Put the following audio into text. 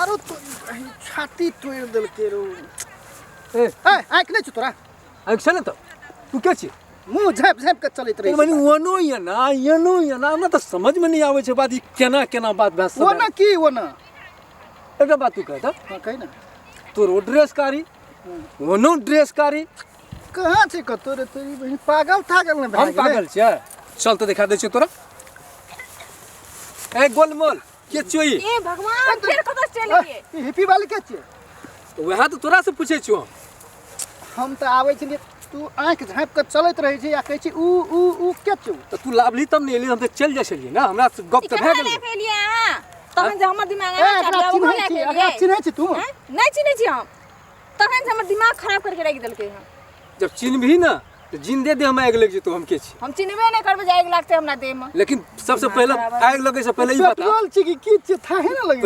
अरे तो छाती तोड़ि देलकै रो। ए। ए, आँखि नहि छौ तोरा? आँखि छै ने। तऽ तू के छी? मुँह झाँपि झाँपि कऽ चलैत रहै। मने ओनो एना, एनो एना, हमरा तऽ समझमे नहि आबै छै बात, ई केना केना बात भए सकै? ओना की ओना? एकटा बात तू कह तऽ। हँ, कही ने। तोरो ड्रेस कारी, ओनो ड्रेस कारी। कहाँ छै कतौ रे? तोरी बहिन, पागल थागल ने भए हम गेलै? पागल छियै? चल तऽ देखा दै छियौ तोरा। ए गोलमोल, के छियौ ई? ए भगवान, फेर कतऽ चलि गेलियै? ई हिप्पी वाली के छियै? तऽ वएह तऽ तोरा से पूछै छियौ हम। हम तऽ आबै छलियै, तू आँखि झाँपि कऽ चलैत रहै छै आ कहै छी ऊ ऊ ऊ के छियौ? तऽ तू लाबली तब ने एली, हम तऽ चलि जाइ छलियै ने, हमरा से गप ई तऽ केकरा भए गेलै। लए के एलियै अहाँ तखन जे हमर दिमाग ए, एना एकरा चलि चिन्है लए छी के एकरा एलियै? चिन्है छी तू? आँय? नहि चिन्है छी हम। तखन से हमर दिमाग खराब करके राखि देलकै हन। जब चिन्हबही ने तऽ जिन्दे देह में आगि लागि जेतौ, हम के छी। हम चिन्हबे नहि करबै जे आगि लागतै हमरा देहमे। लेकिन सबसे पहिले खराब है। आगि लगै से पहिले ई बता। पेट्रोल छी कि की छी, थाहे ने लगै।